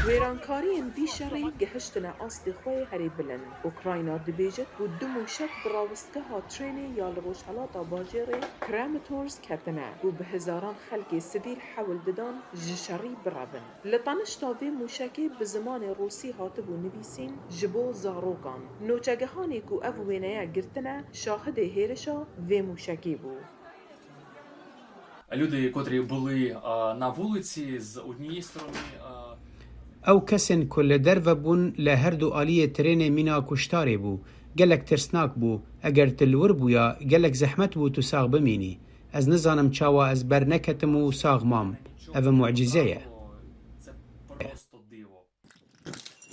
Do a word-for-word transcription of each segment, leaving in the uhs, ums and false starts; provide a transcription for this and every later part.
Wêrankariyên vî şerî gihiştine astê xwe yê herî bilind. Ukrayna dibêjit ku du mûşek bi rawestgeha trênê ya li rojhelata bajêrê Kramatorsk ketine ku bi hezaran xelkê sivîl hewl didan ji şerî birevin. Li tenişta vê mûşekê bi zimanê rûsî hatibû nivîsîn, ji bo zarokan. Nûçegihanê ku ev wêneye girtine, şahidê hêrişa vê mûşekê bû. Люди, котрі були а, на вулиці з однієї сторони. А... Ew kesên ku li derve bûn li her du aliyê trênê mîna kuştarê bû. Gelek tirsnak bû. Eger tu li wir bûya, gelek zehmet bû tu sax bimînî. Ez nizanim çawa ez berneketim û sax mam. Ev mucîze ye. Це просто диво.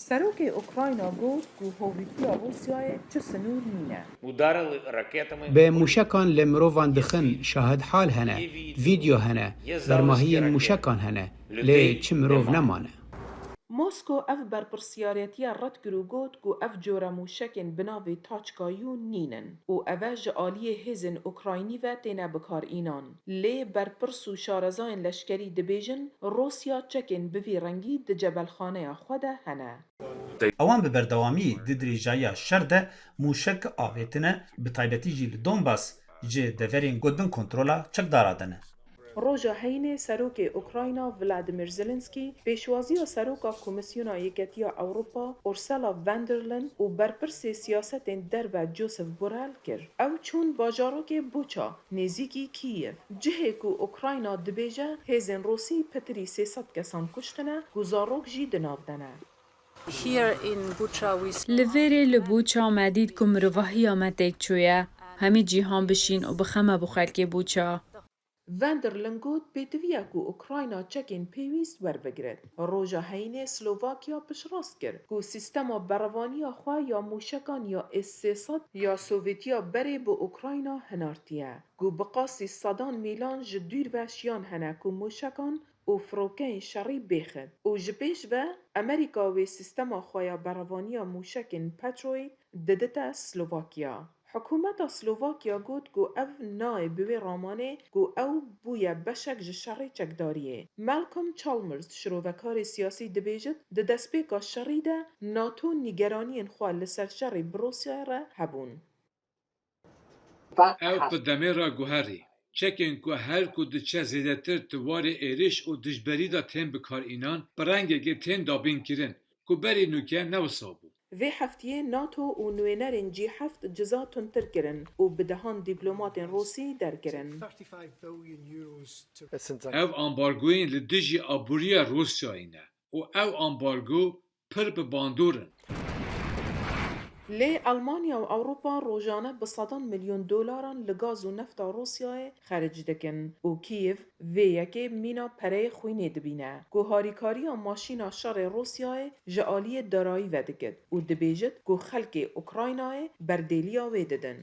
Serokê Ukrayna got ku hovîtiya Rûsyayê çi sinûr nîne. Ударили ракетами. Bi mûşekan li mirovan dixin, şahid hal hene, vîdeo hene, bermahiyên mûşekan hene, lê çi mirov nemane. Mosko ev berpirsiyaretiye red kir û got ku ev cure mûşekên bi navê Taçka-Yû nînin û eve ji aliyê hêzên Ukraynî ve têne bikar înan. Lê berpirs û şarezayên leşkerî dibêjin, Rûsya çekên bi vî rengî di cebelxaneya xwe de hene. Ewan bi berdewamî di dirêjayiya şer de mûşek avêtine, bi taybetî jî li Donbas ji deverên ku bin kontrola çekdara de ne. Roja Heyînê Serokê Ukrayna Vladimir Zelensky pêşwaziya Seroka Komîsyona Yeketiya Ewropa Ursula von der Leyen û berpirsê siyasetên derve Josep Borrell kir. Ew çûn bajarokê Bucha, nêzîkî Kîyev, cihê ku Ukrayna dibêje hêzên Rûsî pitirî sê sed kesan kuştine ku zarok jî di nav de ne. Li vêrê li Buça me dît ku mirovahiya me têk çûye. Hemî cîhan bişîn û bixeme bo xelkê Buça. Van der Leyen got, pêtiviye ku Ukrayna çekên pêwîst werbigire. Roja Heyînê Slovakya piştrast kir ku sîstema berevaniya xwe ya mûşekan ya S sê sed ya Sovyetiya berê bi Ukrayna hinartiye, ku bi qasî sedan mîlan ji dûr ve şiyan hene ku mûşekan û firokeyên şerî bêxin û ji pêş ve Amerîka wê sîstema xwe ya berevaniya mûşekên Patriot didite Slovakya. Hikûmeta Slovakya got ku ev nayê bi wê ramanê ku ew bûye beşek ji şerê çekdariyê. Malcolm Chalmers, şirovekarê siyasî dibêjit, di destpêka şerî de NATO nîgeraniyên xwe li ser şerê bi Rûsyayê re hebûn. Ew bi demê re guherî. Çekên ku her ku diçe zêdetir di warê êrîş û dijberî de tên bikaranînan, bi rengekê tên dabînkirin, ku berî nûke ne wisa bû. Vê heftiyê NATO û nûênerên G heft ceza tundtir kirin û bi dehan dîplomatên Rûsî derkirin. Ev ambargoyên li dijî aboriya Rûsyayê ne û ev ambargo pir bi bandor in. Lê Elmanya û Ewropa rojane bi sedan milyon dolaran li gaz û nefta Rûsyayê xeric dikin û Kîev vê yekê mîna pereyê xwînê dibîne ku harîkariya maşîna şerê Rûsyayê ji aliyê darayî vedikit û dibêjit ku xelkê Ukraynayê berdêliya wê didin.